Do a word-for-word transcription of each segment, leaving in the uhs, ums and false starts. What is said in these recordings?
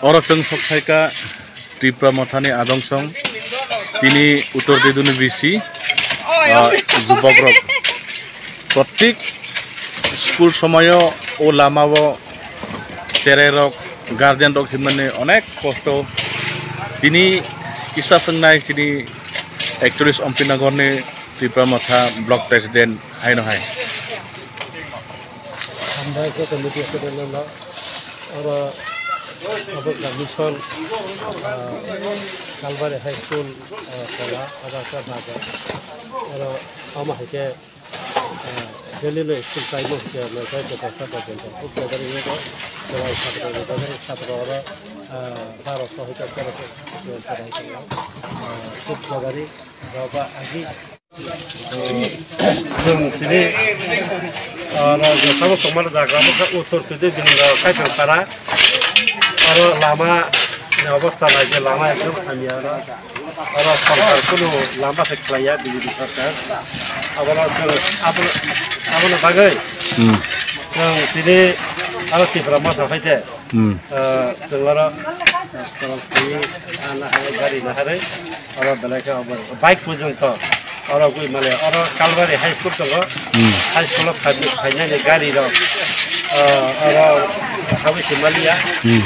Oro chwng sok phaikha Tipra Mothani Adongsong, tini Uttor Deduni bisi, ah, jubokrok. Prottek school somoyo o lamao cherai rok, guardian rok himani onek kosto. Tini kisa swngnai tini ekcholish Ompi Nagorni Tipra Motha block president haino hai. Hambai khe committee secretary no oro abo mission, ah, Kalbari High School, ah, kola abo khe bajar. Oro omo hai khe, ah, daily no school time o hwnkhe nai khe khe dosta porjonto. Khub jagari wngwi bo chwrai satro ni bagwi satro oro, ah, baro so hwnkhe tero so chwrai tongla. Ah, khub jagari roba agi. Chwng tini, ah, oro je tabuk tongmani jaga, abo khe Uttor Pradeshni Kaitor Para. Oro lama ni obostha nai khe lama ekdom hamya oro. Oro sorkar kunu lama se khlaiya, B J P sorkar. Abono chwng, abo, aboni bagwi Hmm. chwng tini aro Tipra Motha phaikhe. Hmm. Ah, chwng oro, ah, tolong thangwi, ah, naharwi, gari naharwi, oro belai khe obo bike porjonto oro gwi male, oro Kalbari High School tongo. Hmm. High School o phai-, phainani gari rok, ah, oro habwi se maliya. Hmm.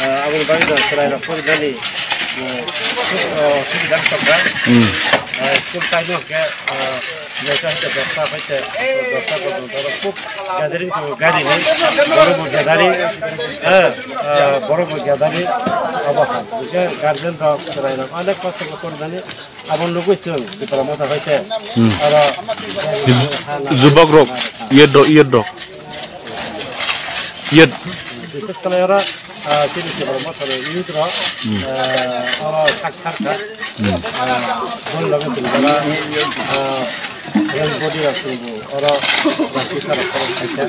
Ah, aboni bagwi no chwrai rok porinani, ah, su-, ah, subida wng tongkha. Hmm. Ah, school time o hwnkhe, ah, Naikha hwnkhe dosta phaikhe, dosta porjonto oro khub gathering tongo, gari ni, borok bo gathering, eh, eh, borok bo gathering, abo hai. Hwnkhe guardian rok, chwrai rok, onek kosto bo korijani, abo nugwi chwng, Tipra Motha phaikhe, Hmm. oro, Ju-, jubok rok, youth rok, youth rok. Youth. Bises khlai oro, ah, chini Tipra Motha ni youth rok, Hmm. ah, oro sak sak kha. Hmm. Ah, boni loge chwng oro, ah, rel body rok chwng bo oro, ah, kisa rok khorok khaikha.